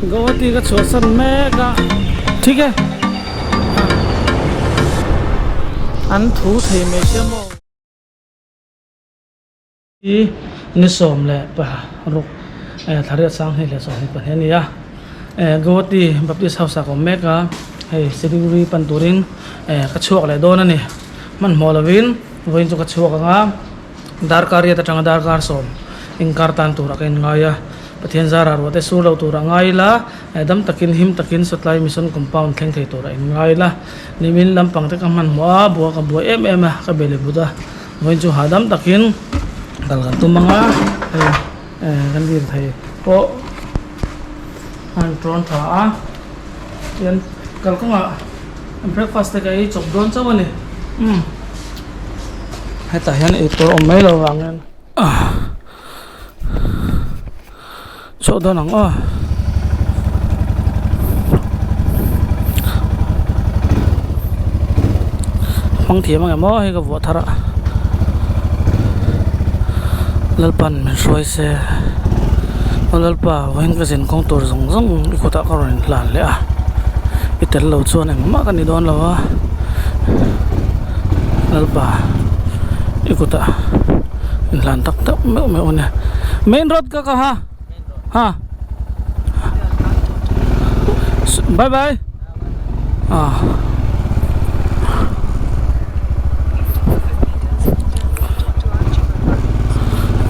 Guwahati ka chhuahsan mek a thik e an thu thei mai sia maw. Hi ni 16 thla riat sang hnih leh 22 a ni a Guwahati Baptist House ah ka awm mek a hei Siliguri pan turin ka chhuak leh dawn a ni hmanhmawh lovin vawiin chu ka chhuak ang a. Darkar riat atanga darkar sawm inkar tan turah ka inngai a, Pathian zarah ruah te sur lo turah ngai ila, dam takin him takin Sawtlai Mission Compound thleng thei turah inngai ila, nimin lampang te ka hmanhmawh a, bua ka buai em em a, ka be leh but a, vawiin chu hahdam takin kal kan tum ang a, hei kan lir thei pawh a han tawn tha a, tian kalkawngah breakfast te ka ei chawp dawn chauh a ni umm. Hetah hian eitur awm mai lo vang hian chhuah dawn ang aw. Hmang thiam ang em aw hei ka vuah thar a Lalpan min hruai se aw Lalpa vawiin ka zin kawng tur zawng zawng i kutah ka rawn inhlan leh a i tel lo chuan engmah ka ni dawn lo a. Lalpa i kutah inhlan tak tak meuh meuh a nia main road ka ka ha ha bye bye ah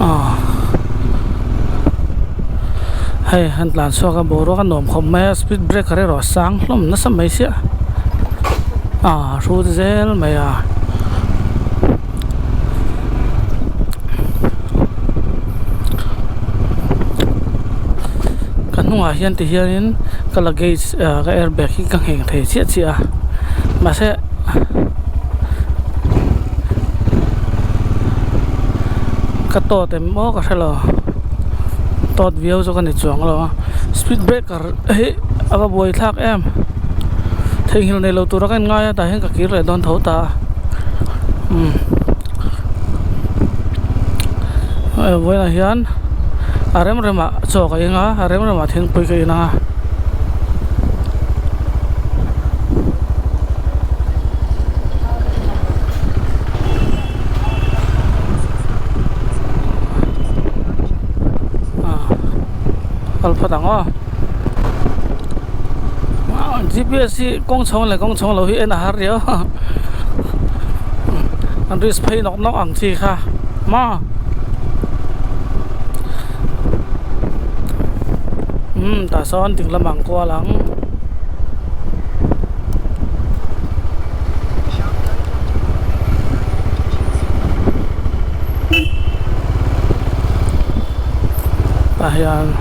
ah hei han tlan chhuak a boruak a nuam khawp mai a speed breaker erawh a sang hlawm nasa mai sia. Ah hrut zel mai a. Ka hnungah hian ti hianin ka luggage ah ka airbag hi ka ngheng thei chiah chiah a mahse ka tawt em aw ka hrelo tawt viau chu ka ni chuang lo a speed breaker hi a va buai thlak em theihnghilh nei lo tura ka inngai a tah hian ka kir leh dawn tho ta a umm hei vawiinah hian a rem remah chaw ka eng a a rem remah thingpui ka in a. Kal phawt ang aw gps hi kawng chhawng leh kawng chhawng lo hi en a har riau an risk phei nawk nawk ang chi kha maw umm tah sawn ding lamah an kual ang. Tah hian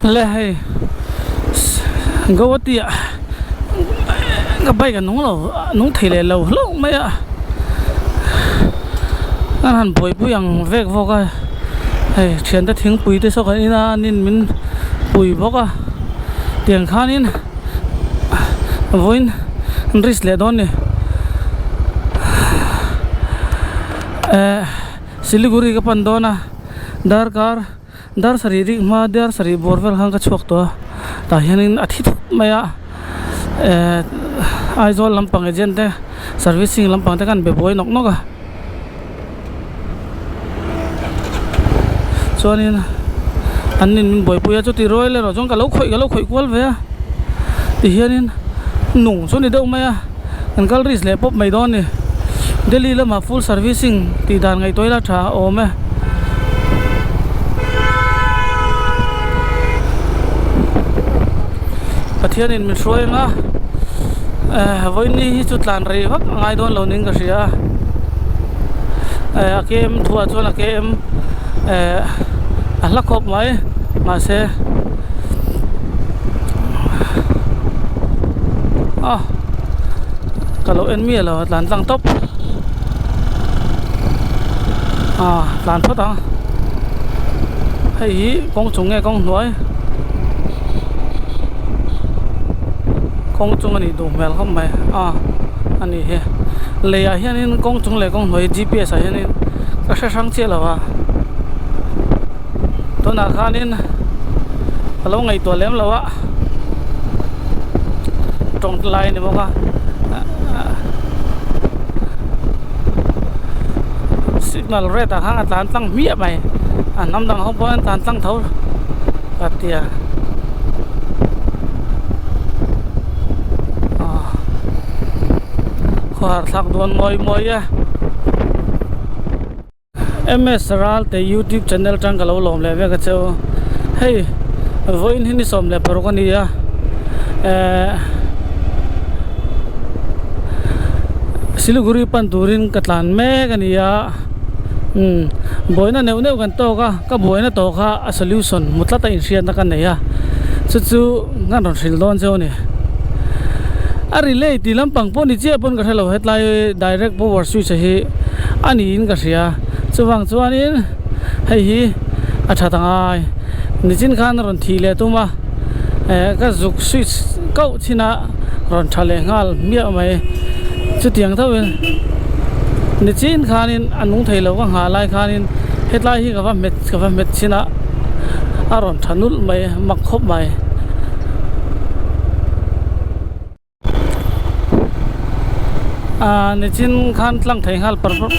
Le hei Guwahati ah ka bike a nung lo a nung thei leh lo hlauh mai a an han buaipui ang vek vawk a hei thiante thingpui te saw kan in a an in min pui bawk a tiang khanin vawiin an risk leh dawn a ni eh Siliguri ka pan dawn a darkar. Dar sarih rik hma dar sarih bawr vel khan ka chhuak tawh a tah hianin a thi thup mai a ehh Aizawl lampang agent te servicing lampang te khan be buai nawk nawk a chuanin an nin min buaipui a chuti rual erawh chuan ka lo khawih ka lo khawih kual ve a tihianin nung chu a ni deuh mai a kan kal risk leh pawp mai dawn a ni Delhi lamah full servicing tih dan ngaihtuah ila tha a awm e. Pathianin min hruai anga eh vawiin hi chu tlan rei vak a ngai dawn lo niin ka hria a eh a km thuah chuan a km eh a hla khawp mai mahse a ka lo en miah lo a tlan tlang tawp. Ah tlan phawt ang hei hi kawng chung nge kawng hnuai kawng chung a nih duh hmel khawp mai ah a ni hi lei ah hianin kawng chung leh kawng hnuai G P S ah hianin ka hre hrang chiah lo a tunah khanin ka lo ngaihtuah lem lo a tawng lai a ni bawk a. Signal red ah khan a tlan tlang hmiah mai a hnam dang ho pawh an tlan tlang tho ka tia ah khawhar thlak dawn mawi mawi e. MS Ralte youtube channel tang ka lo lawm leh vek a che u hei vawiin hi ni 16 a ni a ehh Siliguri pan turin ka tlan mek a ni a umm buaina neuh neuh kan tawk a ka buaina tawh kha a solution hmu tlat a inhriatna ka nei a chu chu kan rawn hrilh dawn cheu a ni a relay tih lampang pawh ni chiah pawn ka hrelo hetlai direct power switch a hi. A niin ka hria chuvang chuanin hei hi a that a ngai nichin khan a rawn thih leh tum a eh ka zuk switch kauh chin a rawn tha leh nghal hmiah mai chutiang deuhin nichin khanin a nung thei lo ka nghah lai khanin hetlai hi ka va hmet ka va hmet chin a a rawn tha nulh mai mak khawp mai. Ahh nichin khan tlang thei nghal par par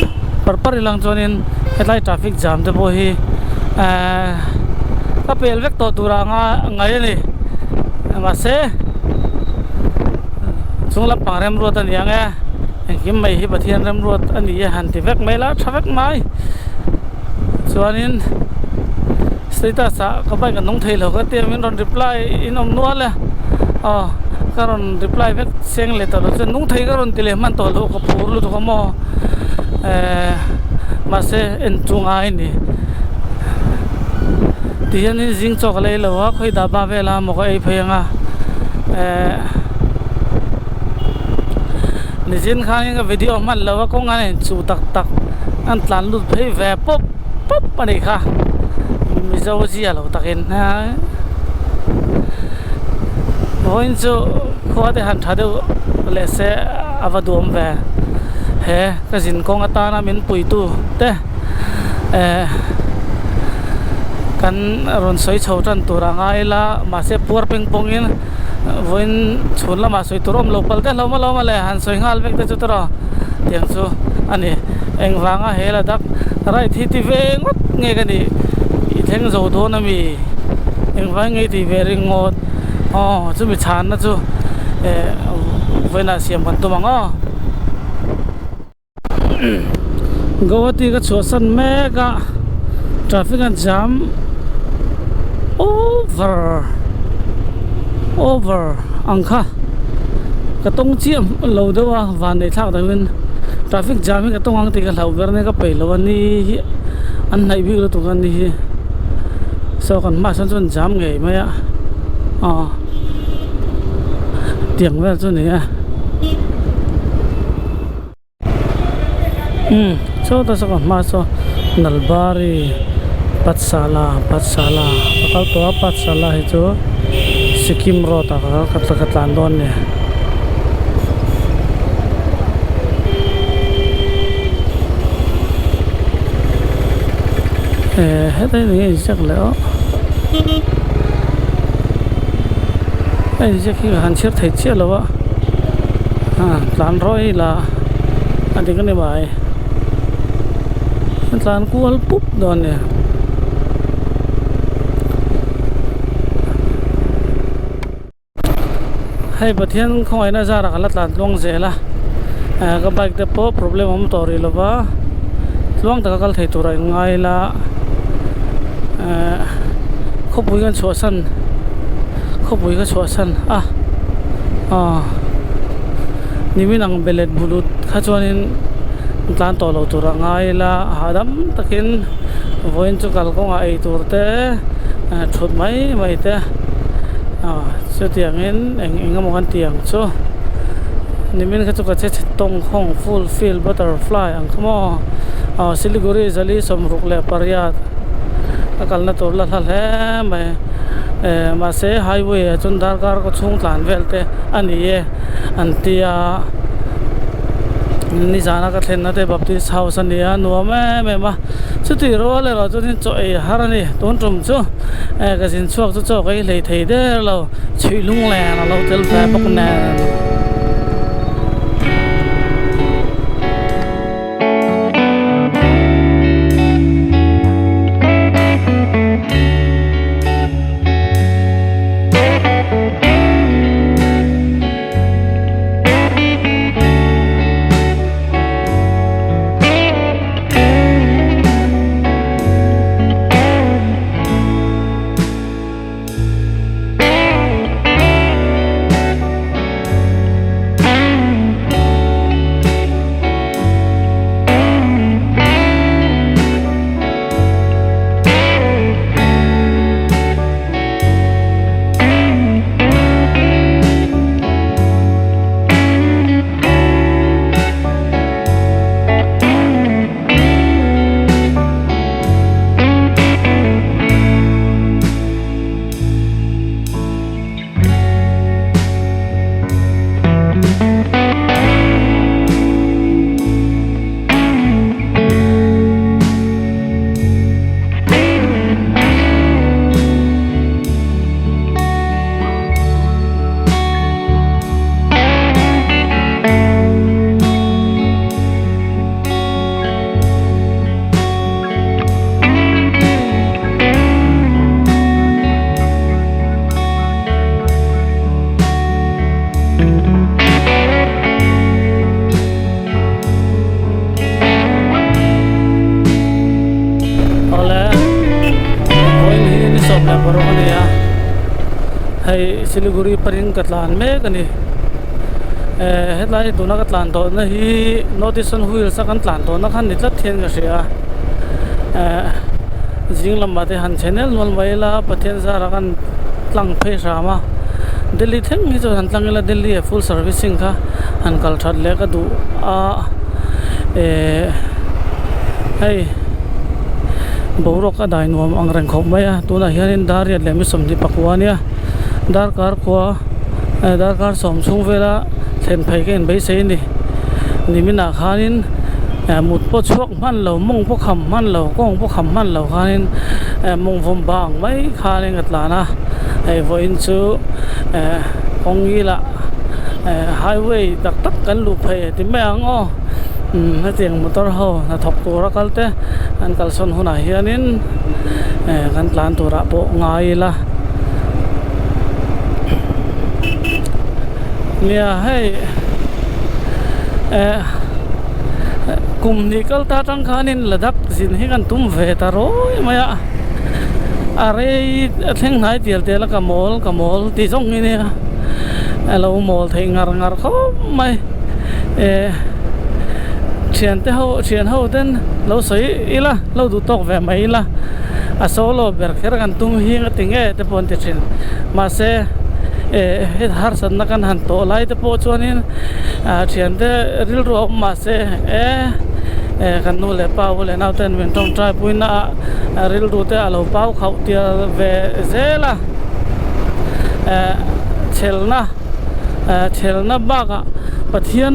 par par ilang chuanin hetlai traffic jam te pawh hi ehh ka pel vek tawh tur anga ngai a ni mahse chung lampang remruat a ni ang e engkim mai hi Pathian remruat a ni e han ti vek mai la tha vek mai chuanin status ah ka bike a nung thei lo ka tia min rawn reply in awm nual e aw ka rawn reply vek seng leh tawh lo chuan nung thei ka rawn ti leh hman tawh loh ka phur lutuk a maw ehh mahse en chu ngai a ni ti hianin zing chaw ka la ei lo a khawi dhaba vela maw ka ei phei anga ehh nichin khanin ka video hman lo a kawng a inchuh tak tak an tlan lut phei ve pawp pawp a nih kha mizo zia lo takin vawiin chu khua te han tha deuh leh se a va duhawm ve he ka zin kawng atana min puitu te eh kan rawn sawi chho tan tur a ngai ila mahse puar peng pawngin vawiin chhun lamah sawi tur a awm lo palh te hlawm alawm a le han sawi nghal vek te chu tawrh tiang chu a ni engvanga he Ladakh ride hi ti ve ngawt nge ka nih i thleng zo dawn a mi engvang nge i tih ve ringawt aw chumi chhanna chu eh vawiinah siam kan tum ang aw. Guwahati ka chhuahsan mek a traffic a jam over over ang kha ka tawng chiah lo deuh a van neih thlak deuhin traffic jam hi ka tawng ang tih ka hlauh ber ania ka peih lo a ni hi an hnaih bik lutuk a ni hi saw kan hmaah sawn chuan jam ngei mai a aw tiang vel chu a ni e. Umm chaw ta saw ka hma saw Nalbari Pathsala Pathsala ka kal tawh a Pathsala hi chu Sikkim road ah ka kal ka tlan dawn a ni. Eh hetlai eng nge inziak leh aw a inziak hi ka han chhiar thei chiah lo a ah tlan rawih ila a dik a ni mai a tlan kual pup dawn a ni. Hei Pathian khawngaihna zarah ka la tlan tluang zel a eh ka bike te pawh problem a awm tawh rih lo va tluang taka kal thei turah in ngai ila eh khawpui kan chhuahsan khawpui ka chhuahsan a aw nimin ang belet bulut kha chuanin tlan tawh lo turah ngai ila hahdam takin vawiin chu kalkawngah ei tur te eh thut mai mai te. Aw chutiangin eng eng emaw kan tih ang chu. Nimin kha chu ka che chhe tawng khawng full fill butterfly ang kha maw aw Siliguri zali 68 a kalna tur la hla hle mai eh mahse highway ah chuan darkar kaw chhung tlan vel te a ni e an tia nizana ka thlenna te Baptist house a ni a nuam em em a chutih rual erawh chuan in chaw ei har a ni tun tum chu eh ka zin chhuak chu chaw ka ei hlei thei der lo. Chhuih lunglen a lo tel ve bawk nen. Awle vawiin hi ni 16 a ni a hei Siliguri parin ka tlan mek a ni eh hetlai tuna ka tlan tawhna hi North Eastern Wheels a kan tlan tawhna khan ni tlat hian ka hria a eh zing lamah te han che nel nual mai ila Pathian zara kan tlang phei hram a Delhi thleng hi chuan han tlang ila Delhi ah full servicing kha han kal that leh ka duh a eh hei boruak a dai nuam ang reng khawp mai a tunah hianin dar riat leh mi 24 a nia darkar khua eh darkar sawm chhung vela thlen phei ka inbeisei a ni niminah khanin eh mut pawh chhuak hman lo mawng pawh kham hman lo kawng pawh kham hman lo khanin eh mawng vawm bang mai khanin ka tlan a hei vawiin chu eh kawng ngilah eh highway tak tak kan luh phei ti mai ang aw umm hetiang motor ho hnathawk tura kal te an kalsawn hunah hianin eh kan tlan turah pawh ngai ila nia hei eh kum hnih kal ta atang khanin Ladakh zin hi kan tum ve ta rawi mai a a rei a thleng hnai tial tial a ka mawl ka mawl tih zawng hi nia a lo mawl theih ngar ngar khawp mai eh thiante ho thian ho ten lo sawi ila lo duh tawk ve mai ila a solo ber kher kan tum hi nga ti nge te pawh an ti thin mahse eh heta harsatna kan han tawh lai te pawh chuanin ah thiante rilru a awm mahse eh eh kan nu leh pa u leh nau ten min tawngtai puina ah rilru te a lo pau khauh tial ve zel a eh chhelna eh chhelna bakah Pathian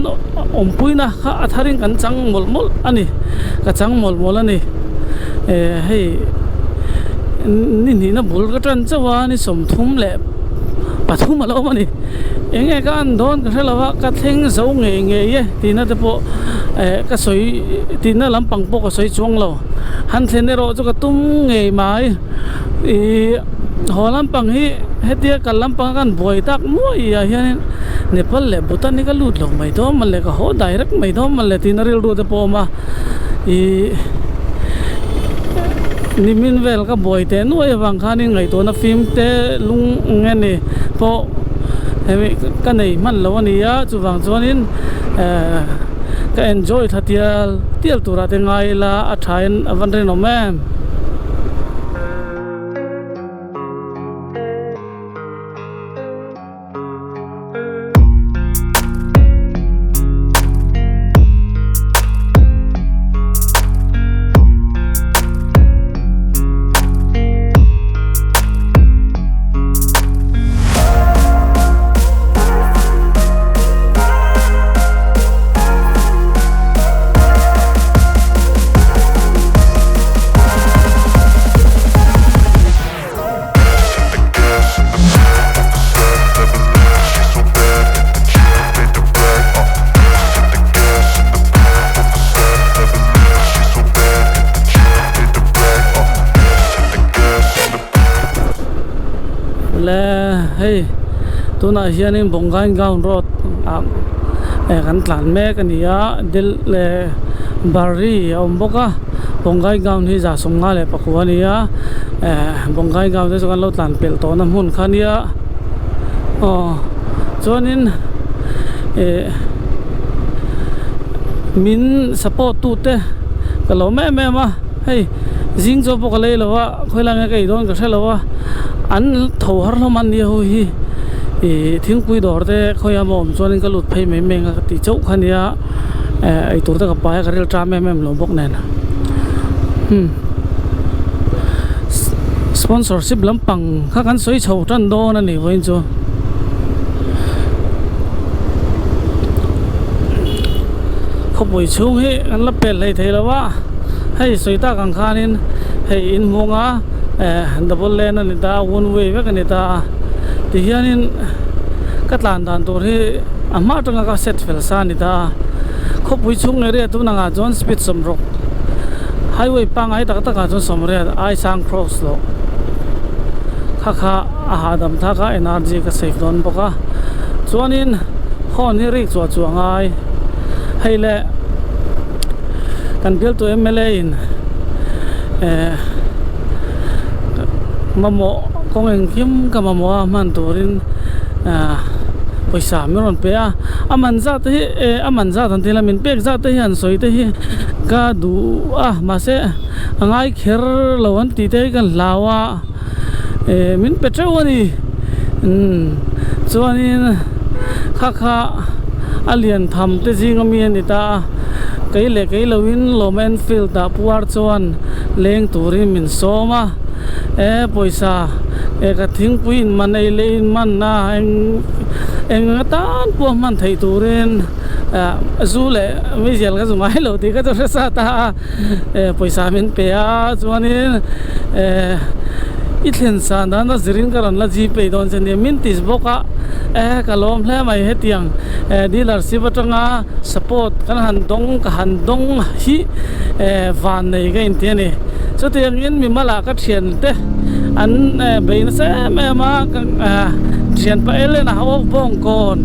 awmpuina kha a tharin kan chang mawlh mawlh a ni ka chang mawlh mawlh a ni eh hei ni hnihna bul ka tan chauh a ni 33 a lo awm a ni eng nge ka an dawn ka hre lo a ka thleng zo ngei ngei e tihna te pawh eh ka sawi tihna lampang pawh ka sawi chuang lo han thlen erawh chu ka tum ngei mai ih haw lampang hi hetia kal lampang a kan buai tak nuai ah hianin Nepal leh Bhutan hi ka lut lo mai dawn mawle ka haw direct mai dawn mawle tihna rilru te pawh a awm a ih nimin vel ka buai teh nuai avang khanin ngaihtuahna fim te lung nge ni pawh hemi ka nei hman lo a ni a chuvang chuanin eh ka enjoy thla tial tial turah te ngai ila a thain a van rinawm em. hei tunah hianin Bongaigaon road ah eh kan tlan mek a ni a Del eh Bari a awm bawk a Bongaigaon hi 154 a ni a eh Bongaigaon te chu kan lo tlan pelh tawhna hmun kha a nia aw chuanin eh min support tute ka lawm em em a hei zing chaw pawh ka lei lo a khawilai nge ka ei dawn ka hre lo a an tho har hlawm a nia ho hi ih thingpui dawr te khawi a maw awm chuanin ka lut phei mai mai ang a ka ti chauh kha nia eh eitur te ka pai a ka ril ṭam em em lo bawk nen umm sponsorship lampang kha kan sawi chho tan dawn a ni vawiin chu. Khawpui chhung hi kan la pel hlei thei lo a hei sawi tak ang khanin hei in hmung a eh double lane a ni ta a one way vek a ni ta a tihianin ka tlan dan tur hi a hma atanga ka set fel sa a ni ta a khawpui chhung area tun angah chuan speed sawmrawk highway pangngai tak takah chuan sawmriat ai sang cross loh kha kha a hahdam thlak a energy ka save dawn bawk a chuanin horn hi rik chuah chuah a ngai hei le kan bialtu M L A in eh mamawh kawng engkim ka mamawh a hman turin ah pawisa min rawn pe a a man zat te hi eh a man zat an ti la min pek zat te hi han sawi te hi ka duh a mahse a ngai kher lo an tih te hi ka hlau a. Eh min pe teuh a ni umm chuanin kha kha a lian tham te zing ami a ni ta a kei leh kei loin lawm Enfield ah puar chuan leng turin min sawm a e pawisa eh ka thingpui in man ei leh in man a eng eng atan pawh hman theih turin ah zu leh meizial ka zu ngai lo tih ka chu hre sa ta a. Eh pawisa min pe a chuanin eh i thlen san dan a zirin ka rawn la gpay dawn che nia min tis bawk a eh ka lawm hle mai hetiang eh dealership atanga support kan han dawng ka han dawng hi eh van nei ka inti a ni chutiangin mimal ah ka thian te an eh bei nasa em em a eh thian pa Ellen a ho bawngkawn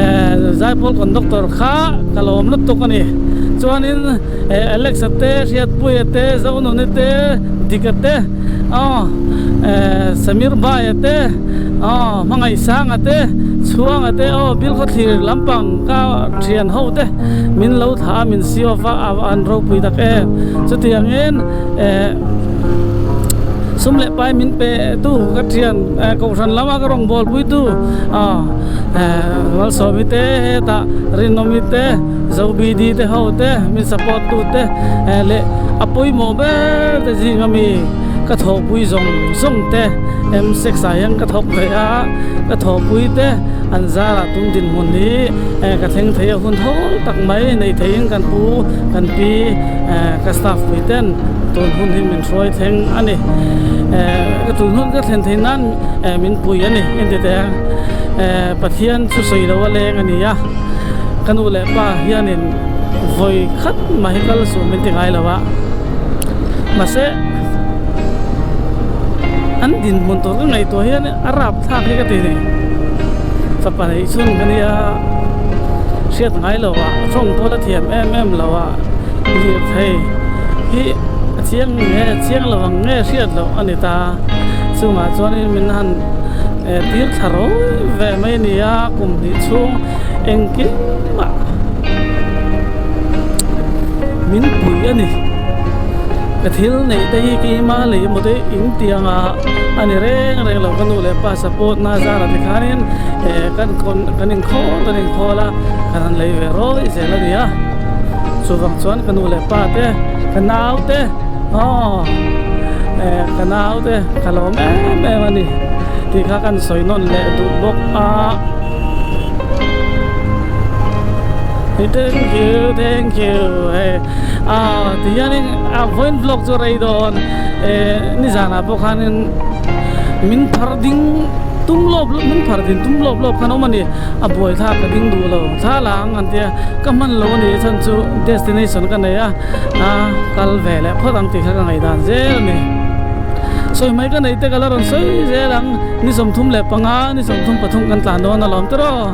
eh zaipawl conductor kha ka lawm lutuk a ni chuanin. Eh Alex a te Hriatpuia te Zonuni te Dika te aw eh Samir Bhai-a te aw Hmangaihsanga te Chhuanga te aw Bilkhawthlir lampang ka thian ho te min lo thlah a min si off a an ropui tak em chutiangin eh sum leh pai min pe tu ka thian eh kohhran lama ka rawngbawlpui tu aw eh Malsawmi te hetah Rinawmi te. Zobd te ho te min support tu te eh leh a pawimawh ber te zing ami ka thawhpui zawng zawng te M six ah hian ka thawk ve a ka thawhpui te an zarah tun dinhmun hi eh ka thleng thei a hun thawl tak mai nei theiin kan pu kan pi eh ka staff pui ten tun hun hi min hruai thleng a ni eh ka tun hun ka thlen theih nan eh min pui a ni engti teh ang eh Pathian chu sawi lo a leng a ni a. Ka nu leh pa hianin vawi khat mah hi kal suh min ti ngai lo a, mahse an dinhmun tur ka ngaihtuah hian a rap thlak hi ka ti ni. Fapa neih chhun ka nia hriat ngai lo a, tawng pawh la thiam em em lo a, lirthei hi a chiang nge chiang lo ang nge hriat loh a ni ta. Chungah chuanin min han tir thla rawi ve mai a ni a, kum hnih chhung. Engkim mah min pui a ni. Ka thil neih te hi keima lei emaw te in tiang a a ni reng reng lo. Ka nu leh pa support na zara te khanin eh kan kan inkhawl kan inkhawl a kan han lei ve rawi zel a ni a. Chuvang chuan ka nu leh pa te ka nau te aw eh ka nau te ka lawm em em a ni tih kha kan sawi nawn leh duh bawk a. Thank you thank you hei ah ti hianin a vawiin vlog chu rei dawn eh nizanah pawh khanin min phar ding tum lawp lawp min phar din tum lawp lawp khan a awm a ni a buai thlak ka ding duh lo thla la ang an tia ka hman lo a ni chhan chu destination ka nei a a kal ve leh phawt ang tih kha ka ngaihdan zel a ni. Sawi mai ka neih te ka la rawn sawi zel ang. Ni 35, ni 33 kan tlan dawn alawm tiraw.